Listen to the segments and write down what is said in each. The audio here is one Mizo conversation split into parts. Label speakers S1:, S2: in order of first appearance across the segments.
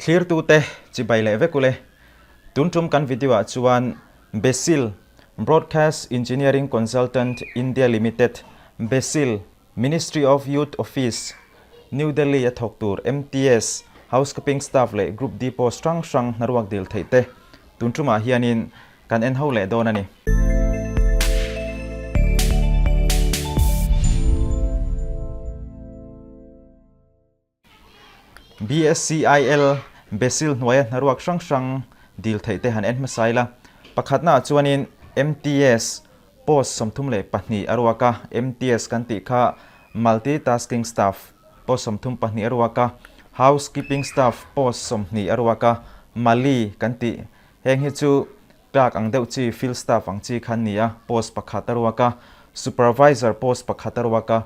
S1: Thlirtute chibai leh vek ule. Tun tum kan video ah chuan Besil, Broadcast Engineering Consultant India Limited, Besil, Ministry of Youth Office, New Delhi a thawk tur MTS, Housekeeping Staff leh Group D post hrang hrang hnaruak dil theih te tun tumah hianin kan en ho leh dawn a ni. BSCIL, Basil hnuaia hnaruak hrang hrang dil theih te han en hmasa ila. Pakhatnaah chuanin MTS post 32 a ruak a, MTS kan tih kha Multi Tasking Staff post 32 a ruak a, House Keeping Staff post 20 a ruak a, Mali kan tih heng hi chu clerk ang deuh chi, field staff ang chi kha an ni a, post pakhat a ruak a, Supervisor post pakhat a ruak a,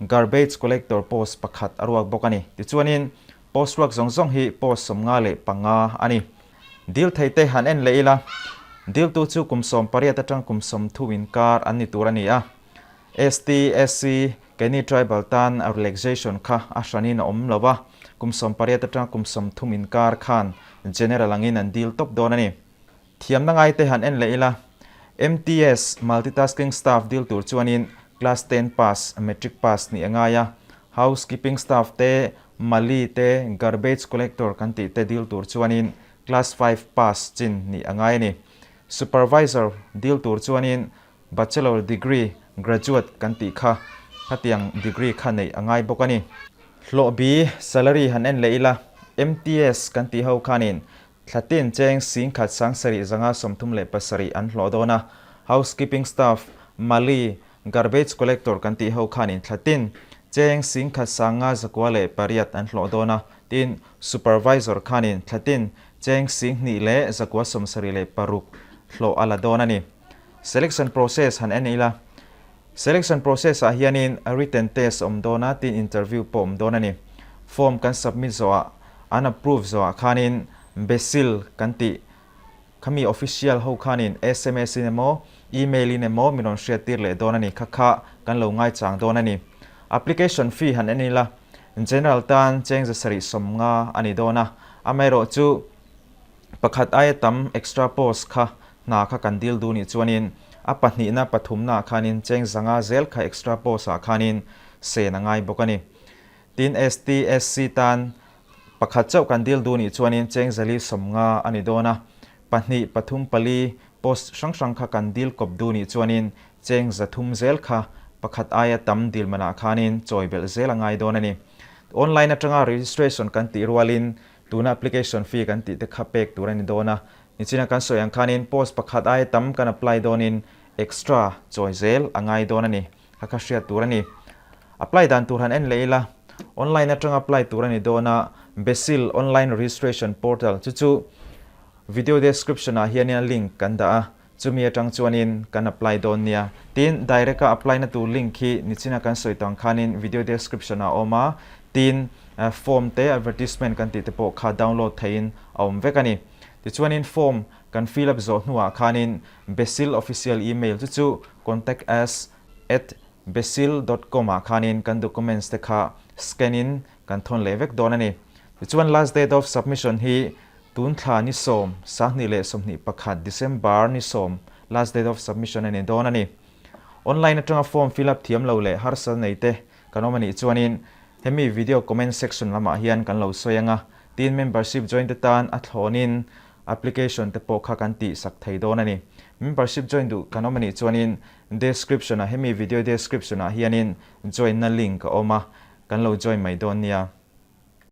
S1: Garbage collector post pakhat a ruak bawk a ni. Tichuanin, post ruak zawng zawng hi post 55 a ni. Dil theite han en leh ila, diltu chu kum 18 atang kum 30 inkar an ni tur a ni a. ST, SC, keini tribal tan a relaxation kha a hranin a awm lo a, kum 18 atang kum 30 inkar khan general angin an dil tawp dawn a ni. Thiamna ngaite han en leh ila, MTS, Multitasking Staff, dil tur chuanin Class ten pass, Matric pass nih a ngai a, Housekeeping Staff te, Mali te, Garbage Collector kan tih te dil tur chuanin Class five pass chin nih a ngai a ni. Supervisor dil tur chuanin Bachelor degree, Graduate kan tih kha, khatiang degree kha neih a ngai bawk a ni. Hlawh bi, salary, han en leh ila, MTS kan tih ho khanin Thlatin cheng 1737 an hlawh dawn a, housekeeping staff, mali, garbage collector kan tih ho khanin thlatin cheng 1508 an hlawh dawn a, tin supervisor khanin thlatin cheng 2176 hlawh a la dawn a ni. Selection process han en ila, Selection process ah hianin written test awm dawn a, tin interview pawh awm dawn a ni. Form kan submit zawhah, an approve zawhah khanin Basil kan tih khami official ho khanin sms in emaw, email in emaw min rawn hriat tir leh dawn a ni. Kha kha kan lo ngaichang dawn a ni. Application fee han en ila, General tan cheng 750 a ni dawn a, amaherawh chu Pakhat aia tam extra post kha hna kha kan dil duh nih chuanin a pahnihna pathumna ah khanin cheng 500 zel kha extra post ah khanin sen a ngai bawk a ni. Tin ST, SC tan pakhat chauh kan dil duh nih chuanin cheng 450 a ni dawn a, pahnih, pathum, pali post hrang hrang kha kan dil kawp duh nih chuanin cheng 300 zel kha pakhat aia tam dil manah khanin chawi belh zel a ngai dawn a ni. Online atanga registration kan tih rualin Tuna application fee kan tih te kha pek tur a ni dawn a, nichina kan sawi ang khanin post pakhat aia tam kan apply dawnin extra chawi zel a ngai dawn a ni, kha kha hriat tur a ni. Apply dan tur han en leh ila, online atanga apply tur a ni dawn a, Besil online registration portal chu chu video description ah hianin a link kan dah a, chumi atang chuanin kan apply dawn nia. Tin, direct a apply na tur link hi nichina kan sawi tang khanin video description ah a awm a, tin form te advertisement kan tih te pawh kha download theihin a awm vek a ni. Tichuanin form kan fill up zawh hnuah khanin Besil official email chu chu contact us at besil dot com ah khanin kan documents te kha scan in kan thawn leh vek dawn a ni. Tichuan last date of submission hi Tun thla ni 10, 2021, December ni 10, last date of submission a ni dawn a ni. Online atanga form fill up thiam lo leh harsal nei te kan awm a nih chuanin hemi video comment section lamah hian kan lo sawi ang a, tin membership join te tan a thlawnin application te pawh kha kan tih sak thei dawn a ni. Membership join duh kan awm a nih chuanin description ah hemi video description ah hianin join na link a awm a, kan lo join mai dawn nia.